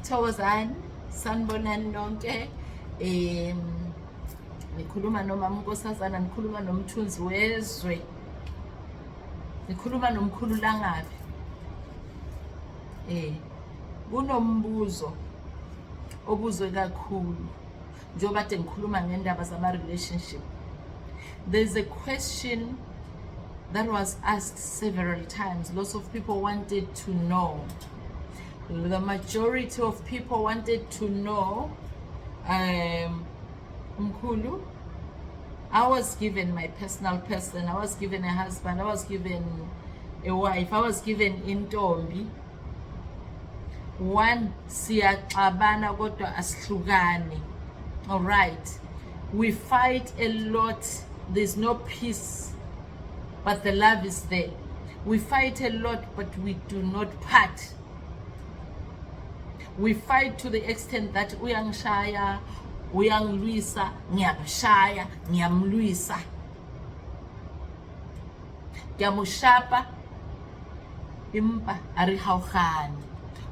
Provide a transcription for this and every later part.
Thokozani, sanibonani nonke. Nikhuluma nomama uNkosazana, nikhuluma nomthunzi wezwe. Nikhuluma nomkhulu Langabi. Kunombuzo obuzwe kakhulu njengoba kade ngikhuluma ngendaba zama-relationship. There's a question that was asked several times. Lots of people wanted to know. The majority of people wanted to know, Mkhulu, I was given my personal person, I was given a husband, I was given a wife, I was given intombi. One, siyaxabana kodwa asihlukani. All right. We fight a lot. There's no peace, but the love is there. We fight a lot, but we do not part. We fight to the extent that uyangishaya, uyangilwisa, ngiyamshaya, ngiyamlwisa. Ngiyamushapa, empa a re kgaogane.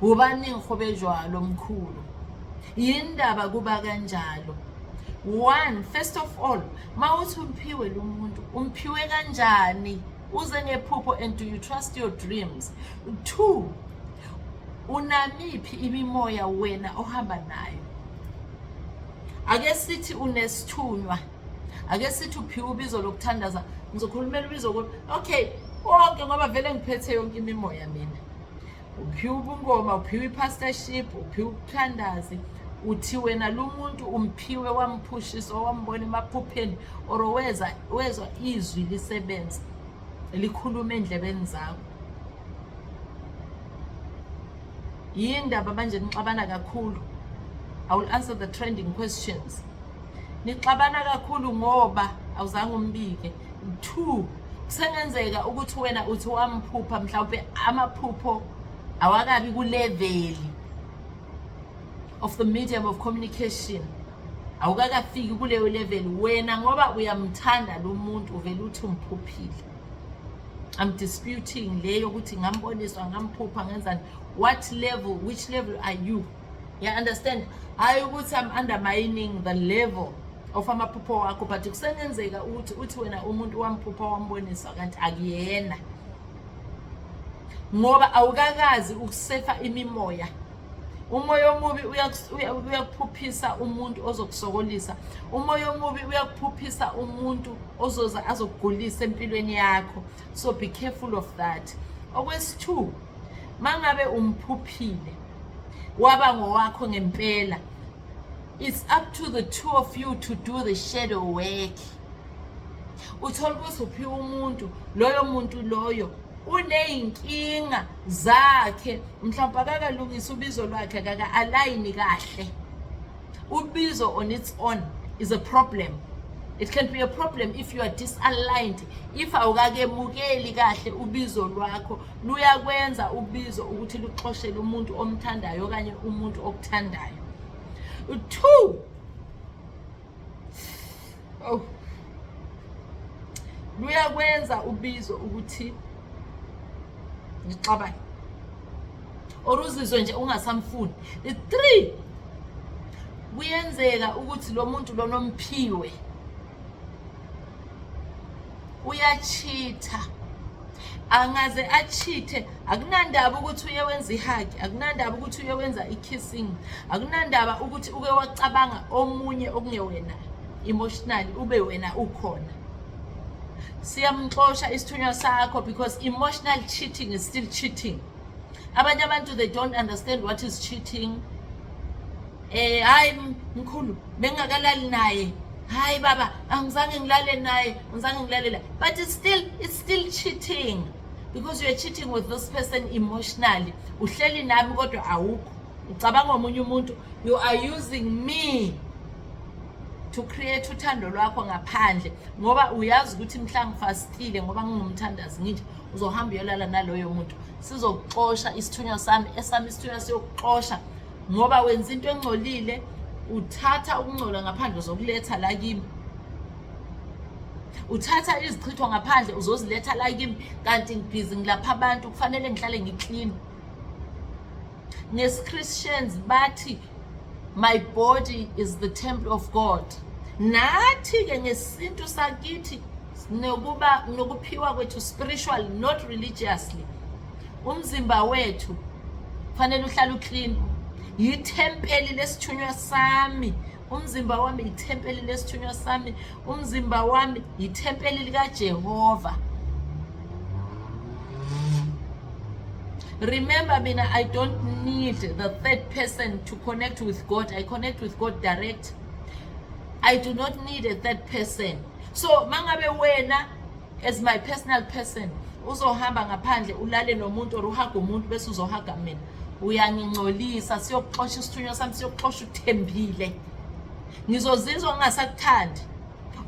Hobaneng go be jwalo, mkhulu? Yindaba kuba kanjalo? One, first of all, mawuthi umphiwe lo muntu, umphiwe kanjani? Uze ngephupho, and do you trust your dreams? Two, unamiphi imimoya wena ohamba nayo? Ake sithi unesithunywa, ake sithi uphiwe ubizo lokuthandaza. Ngizokhulumela ubizo, okay, wonke, ngoba vele ngiphethe yonke imimoya mina. Uphiwe ubungoma, uphiwe i-pastorship, uphiwe ukuthandazi. Uthi wena lo muntu umphiwe, wamphushisa, wambona emaphupheni, or weza wezwa izwi lisebenza, likhuluma endlebeni zakho. Yindaba manje nixabana kakhulu? I will answer the trending questions. Nixabana kakhulu ngoba awuzange umbike. Two, kusengenzeka ukuthi wena uthi wamphupha, mhlawumbe amaphupho awakabi ku-level of the medium of communication, awukakafiki kuleyo level wena. Ngoba uyamthanda lo muntu, uvele uthi umphuphile. I'm disputing leyo ukuthi ngamboniswa, ngamphupha, ngenzani. What level, which level are you? You understand? Hayi ukuthi I'm undermining the level of amaphupho wakho, but kusengenzeka ukuthi uthi wena umuntu wamphupha, wamboniswa, kanti akuyena, ngoba awukakazi ukusefa imimoya. Umoya omubi uyakuphuphisa umuntu ozokusokolisa. Umoya omubi uyakuphuphisa umuntu ozoza azokugulisa empilweni yakho, so be careful of that. Okwesi-two, mangabe umphuphile, waba ngowakho ngempela, it's up to the two of you to do the shadow work. Uthola ukuthi uphiwe umuntu, loyo muntu loyo uney'nkinga zakhe, mhlawumbe akakalungisi ubizo lwakhe, akaka-align kahle. Ubizo on its own is a problem. It can be a problem if you are disaligned, if awukakemukeli kahle ubizo lwakho. Luyakwenza ubizo ukuthi luxoshele umuntu omthandayo okanye umuntu okuthandayo. Two, oh, luyakwenza ubizo ukuthi nixabane or uzizwe nje ungasamfuni. Three, kuyenzeka ukuthi lo muntu lona omphiwe uyachitha. Angaze achithe, akunandaba ukuthi uye wenza i-hug, akunandaba ukuthi uye wenza i-kissing, akunandaba ukuthi uke wacabanga omunye okungewena emotionally, ube wena ukhona. Siyamxosha isithunywa sakho, because emotional cheating is still cheating. Abanye abantu, they don't understand what is cheating. Hayi mkhulu, bengakalali naye. Hayi baba, angizange ngilale naye, angizange ngilale la, but it's still cheating, because you are cheating with this person emotionally. Uhleli nami kodwa awukho, ucabanga omunye umuntu. You are using me to create uthando lwakho ngaphandle, ngoba uyazi ukuthi mhla ngifastile, ngoba ngingumthandazi nginje, uzohamba uyolala naloyo muntu. Sizokuxosha isithunywa sami, esami isithunywa siyokuxosha, ngoba wenza into engcolile. Uthatha ukungcola ngaphandle, uzokuletha la kimi. Uthatha izichitho ngaphandle, uzoziletha la kimi, kanti ngibhizi ngilapha abantu, kufanele ngihlale ngi-clean. NgesiChristians bathi my body is the temple of God. Nathi-ke ngesintu sakithi nokuba nokuphiwa kwethu spiritual not religiously, umzimba wethu fanele uhlale uclean. Yithempeli lesithunywa sami umzimba wami, yithempeli lesithunywa sami umzimba wami, yithempeli likaJehova. Remember mina, I don't need the third person to connect with God. I connect with God direct. I do not need a third person. So mangabe wena as my personal person uzohamba ngaphandle ulale nomuntu or uhaga umuntu bese uzohaga mina, uyangingcolisa, siyokuxosha isithunywa sami, siyokuxosha uthembile. Ngizozizwa ngingasakuthandi,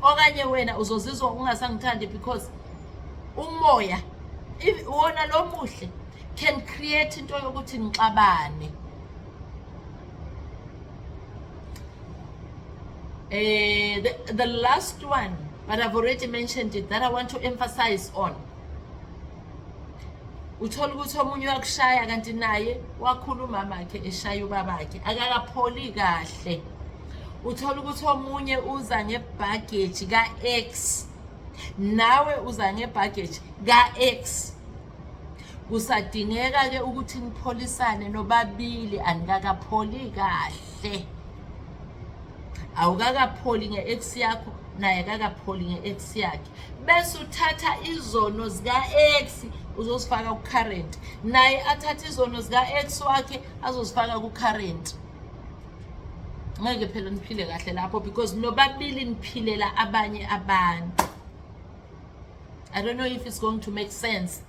okanye wena uzozizwa ungasangithandi, because umoya wona lo muhle can create into yokuthi nixabane. The last one, but I've already mentioned it, that I want to emphasize on. Uthola ukuthi omunye uyakushaya kanti naye wakhula umamakhe eshaya ubabakhe, akakapholi kahle. Uthola ukuthi omunye uza ngebaggage ka-ex, nawe uza ngebaggage ka-ex. Kusadingeka-ke ukuthi nipholisane nobabili, anikakapholi kahle. Awukakapholi nge-ex yakho, naye akakapholi nge-ex yakhe. Bese uthatha izono zika-ex uzozifaka ku-current, naye athathe izono zika-ex wakhe azozifaka ku-current. Ngeke phela niphile kahle lapho, because nobabili niphilela abanye abantu. I don't know if it's going to make sense.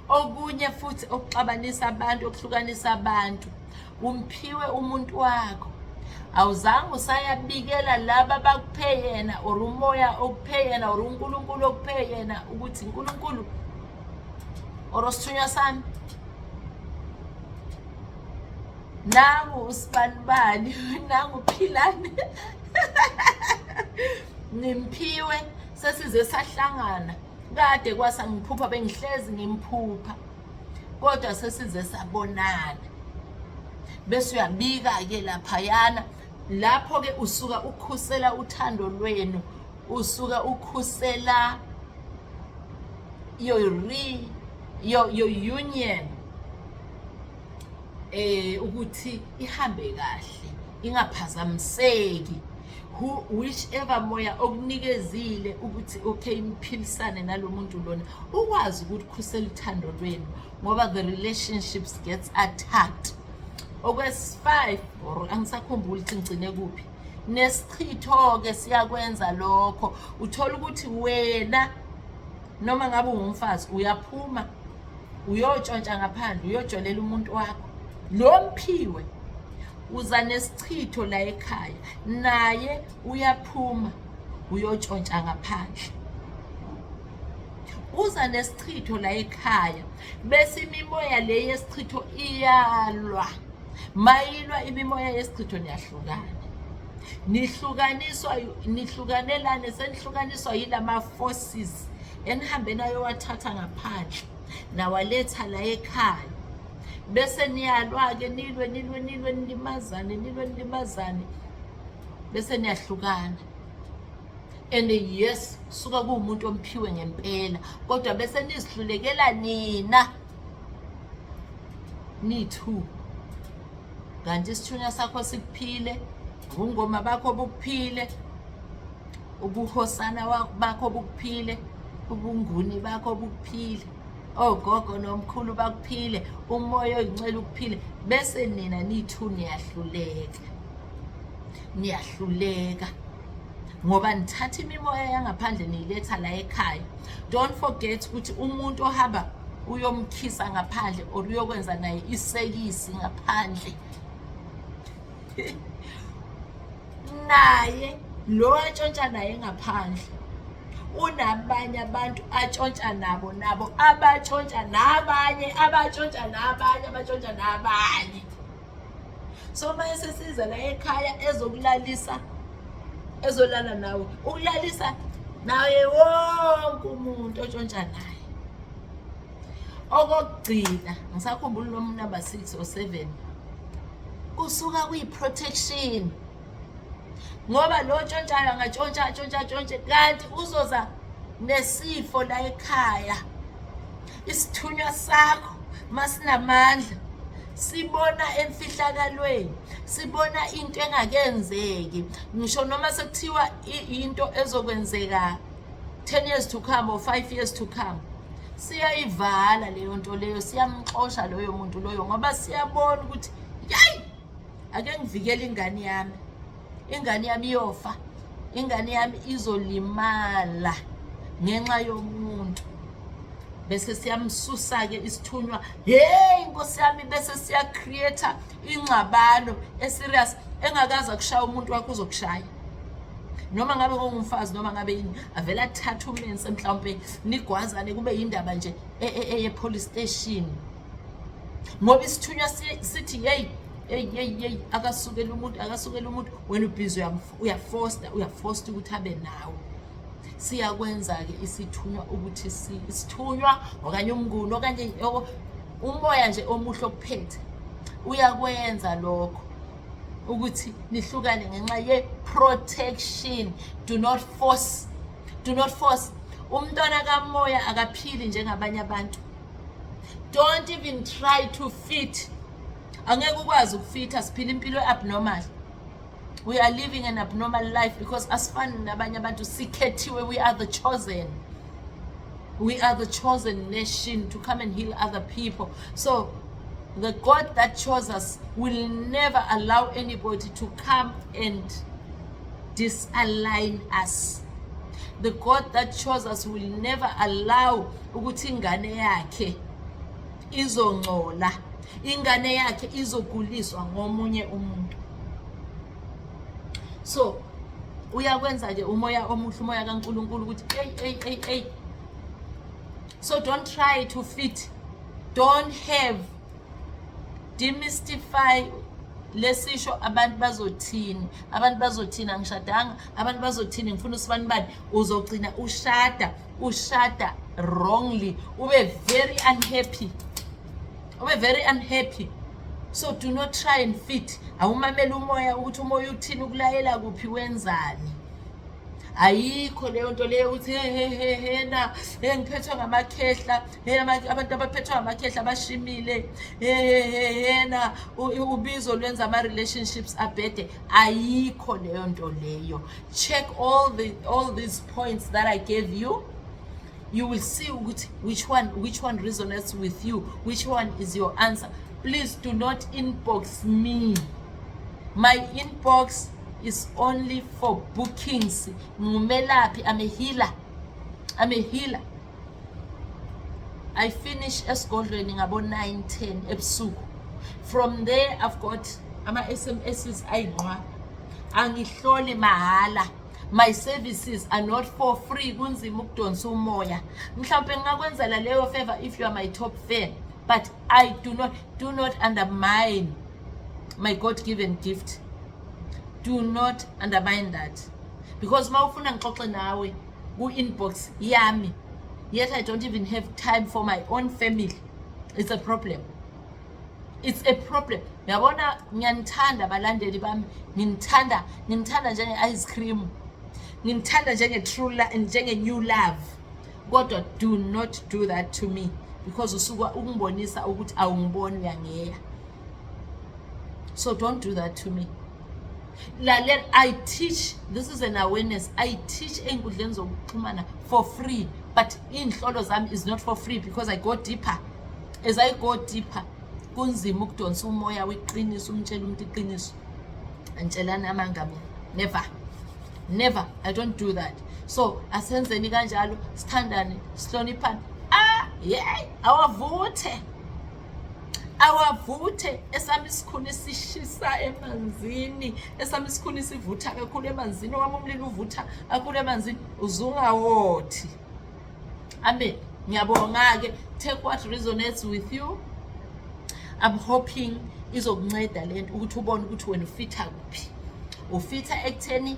Okunye futhi okuxabanisa abantu, okuhlukanisa abantu, umphiwe umuntu wakho, awuzange usayabikela laba abakuphe yena, or umoya okuphe yena, or uNkulunkulu okuphe yena, ukuthi uNkulunkulu or sithunywa sami, nangu usibanibani, nangu philani, nimphiwe, sesize sahlangana kade kwasa ngiphupha, bengihlezi ngimphupha, kodwa sesize sabonana. Bese uyabika-ke laphayana. Lapho-ke usuka ukhusela uthando lwenu, usuka ukhusela your union, ukuthi ihambe kahle, ingaphazamiseki. Who whichever moya okunikezile ukuthi okay, niphilisane nalomuntu lona, ukwazi ukuthi khusela uthando lwenu, ngoba the relationships gets attacked. Okwesi-5, or angisakhumbuli ukuthi ngigcine kuphi. Nesichitho-ke siyakwenza lokho. Uthola ukuthi wena, noma ngabe ungumfazi, uyaphuma uyotshontsha ngaphandle, uyojolela umuntu wakho lo mphiwe, uza nesichitho la ekhaya, naye uyaphuma uyotshontsha ngaphandle, uza nesichitho la ekhaya. Bese imimoya le yesichitho iyalwa. Mayilwa imimoya yesichitho, niyahlukana, nihlukaniswa, nihlukanelane, senihlukaniswa yilama forces enihambe nayowathatha ngaphandle nawaletha la ekhaya. Bese niyalwa-ke, nilwe, nilwe, nilwe, nilimazane, nilwe, nilimazane, bese niyahlukana. And yes, suka kuwumuntu omphiwe ngempela, kodwa bese nizihlulekela nina ni-two, kanti isithunywa sakho sikuphile, ubungoma bakho bukuphile, ubuhosana bakho bukuphile, ubunguni bakho bukuphile, ogogo nomkhulu bakuphile, umoya oyincela ukuphile, bese nina niyi-two niyahluleka. Niyahluleka ngoba nithatha imimoya yangaphandle niyiletha la ekhaya. Don't forget ukuthi umuntu ohamba uyomkhisa ngaphandle or uyokwenza naye isekisi ngaphandle, naye lo atshontsha naye ngaphandle unabanye abantu atshontsha nabo, nabo abatshontsha nabanye, abatshontsha nabanye, abatshontsha nabanye. So uma esesiza la ekhaya ezokulalisa, ezolala nawe, ukulalisa naye wonke umuntu otshontsha naye. Okokugcina, ngisakhumbula noma number 6 or 7, kusuka kuyi-protection, ngoba lo tshontshayo angatshontsha, tshontsha, tshontshe, kanti uzoza nesifo la ekhaya. Isithunywa sakho masinamandla sibona emfihlakalweni, sibona into engakenzeki, ngisho noma sekuthiwa into ezokwenzeka 10 years to come or 5 years to come, siyayivala leyo nto leyo, siyamxosha loyo muntu loyo, ngoba siyabona ukuthi, yayi, ake ngivikele ingane yami, ingane yami iyofa, ingane yami izolimala ngenxa yomuntu. Bese siyamsusa-ke isithunywa. Hey, nkosi yami, bese siya-create ingxabano e-serious engakaze akushaya umuntu wakho, uzokushaya noma ngabe ungumfazi, noma ngabe yini, avele athathe umense, mhlawumpe nigwazane, kube yindaba nje eye-police station, ngoba isithunywa sithi, "Yeyi, hey, hey, hey, akasukela umuntu, akasukela umuntu." Wena ubhizi uyafosta, uyafosta ukuthi abe nawe. Siyakwenza-ke isithunywa ukuthi isithunywa okanye umnguni okanye umoya nje omuhle okuphethe uyakwenza lokho ukuthi nihlukane ngenxa ye-protection. Do not force, do not force. Umntwana kamoya akaphili njengabanye abantu. Don't even try to fit, angeke ukwazi ukufitha. Siphila impilo e-abnormal. We are living an abnormal life because asifani nabanye abantu, sikhethiwe. We are the chosen, we are the chosen nation to come and heal other people. So the God that chose us will never allow anybody to come and disalign us. The God that chose us will never allow ukuthi ingane yakhe izongcola, ingane yakhe izoguliswa ngomunye umuntu. So uyakwenza ke umoya omuhle, umoya kaNkuluNkulu, ukuthi hey, hey, hey, hey. So don't try to fit. Don't have demystify lesisho, "Abantu bazothini? Abantu bazothini? Angishadanga. Abantu bazothini? Ngifuna usibani bani." Uzogcina ushada, ushada wrongly, ube very unhappy, ube very unhappy. So do not try and fit. Awumamela umoya ukuthi umoya uthini, ukulayela kuphi, wenzani. Ayikho leyo nto leyo ukuthi, "He, he, he, he na, he, ngiphethwe ngamakhehla, he, abantu abaphethwe ngamakhehla bashimile, he, he, he, he na, ubizo lwenza ama-relationships abhede." Ayikho leyo nto leyo. Check all these points that I gave you. You will see ukuthi which one resonates with you, which one is your answer. Please do not inbox me. My inbox is only for bookings. Ngumelaphi. I'm a healer, I'm a healer. I finish esigodlweni ngabo 9, 10 ebusuku. From there I've got ama-SMSs ayinqwa. Angihloli mahala. My services are not for free. Kunzima ukudonsa umoya. Mhlawumbe ngingakwenzela leyo favor if you are my top fan, but I do not undermine my God given gift. Do not undermine that, because uma ufuna ngixoxe nawe ku-inbox yami, yet I don't even have time for my own family, it's a problem, it's a problem. Uyabona, ngiyanithanda abalandeli bami, nginithanda, nginithanda njenge-ice cream, nginithanda njenge-true, njenge-new love, kodwa do not do that to me, because usuka ukungibonisa ukuthi awungiboni, uyangeya. So don't do that to me. Lalela, I teach, this is an awareness. I teach ey'nkundleni zokuxhumana for free, but iy'nhlolo zami is not for free because I go deeper. As I go deeper, kunzima ukudonsa umoya weqiniso, umtshela umuntu iqiniso. Angitshelani amanga mina, never, never. I don't do that. So asenzeni kanjalo, sithandane, sihloniphane. Ah, yeah, awavuthe, awavuthe. Esami isikhuni sishisa emanzini, esami isikhuni sivutha kakhulu emanzini, owami umlilo uvutha kakhulu emanzini, uzungawothi. Amen. Ngiyabonga-ke. Take what resonates with you. I'm hoping izokunceda lento ukuthi ubone ukuthi wena ufitha kuphi, ufitha ekutheni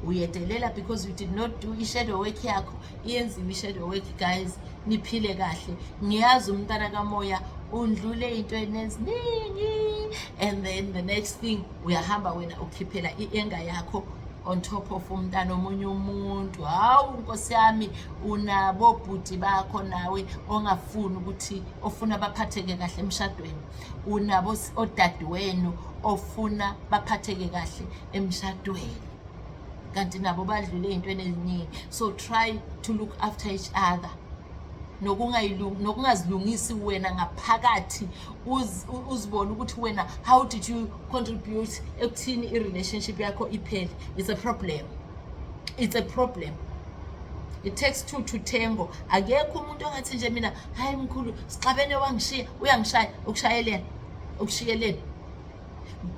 Uyedelela because you did not do i-shadow work yakho. Iyenziwe i-shadow work, guys, niphile kahle. Ngiyazi umntana kamoya undlule ey'ntweni eziningi, and then the next thing uyahamba wena ukhiphela i-anger yakho on top of umntana omunye umuntu. Hawu, nkosi yami, unabo bhuti bakho nawe ongafuni ukuthi, ofuna baphatheke kahle emshadweni, unabo odadewenu ofuna baphatheke kahle emshadweni, kanti nabo badlule ey'ntweni eziningi. So try to look after each other. Nokungazilungisi wena ngaphakathi, uzibone ukuthi wena, how did you contribute ekuthini i-relationship yakho iphele? It's a problem, it's a problem. It takes two to tango. Akekho umuntu ongathi nje, "Mina, hayi mkhulu, sixabene, wangishiya, uyangishaya." Ukushayelena, ukushiyeleni.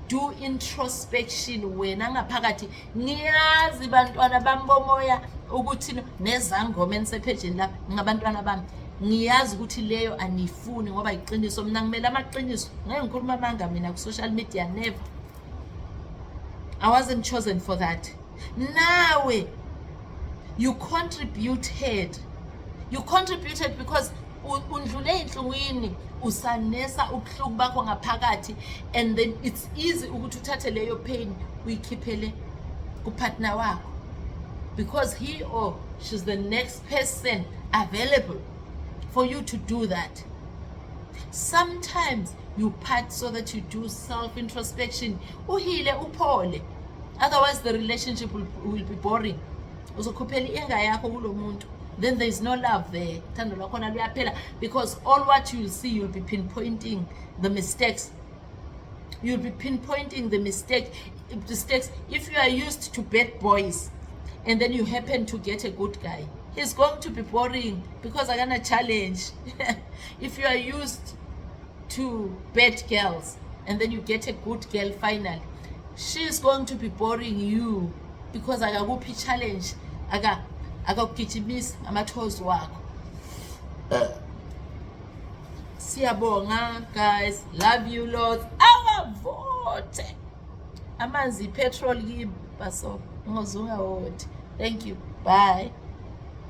Do introspection wena ngaphakathi. Ngiyazi, bantwana bami bomoya, ukuthi nezangoma enisephejini lapha ngabantwana bami. Ngiyazi ukuthi leyo aniyifuni ngoba iqiniso. Mina ngimele amaqiniso, ngeke ngikhuluma amanga mina ku-social media, never. I wasn't chosen for that. Nawe you contributed, you contributed because undlule ey'nhlungwini, usanesa ubuhlungu bakho ngaphakathi, and then it's easy ukuthi uthathe leyo pain uyikhiphele kupartner wakho because he or she's the next person available for you to do that. Sometimes you part so that you do self introspection, uheale, uphole. Otherwise the relationship will be boring. Uzokhuphela i-anger yakho kulo muntu, then there is no love there. Uthando lwakhona luyaphela because all what you'll see, you'll be pinpointing the mistakes, you'll be pinpointing the mistakes. If you are used to bad boys and then you happen to get a good guy, he's going to be boring because akana challenge. If you are used to bad girls and then you get a good girl finally, she's going to be boring you because akakuphi challenge, akakugijimisi amathozi wakho. Siyabonga, guys. Love you lots. Awavote amanzi, ipetrol kimi baso, ungozungawoti. Thank you, bye.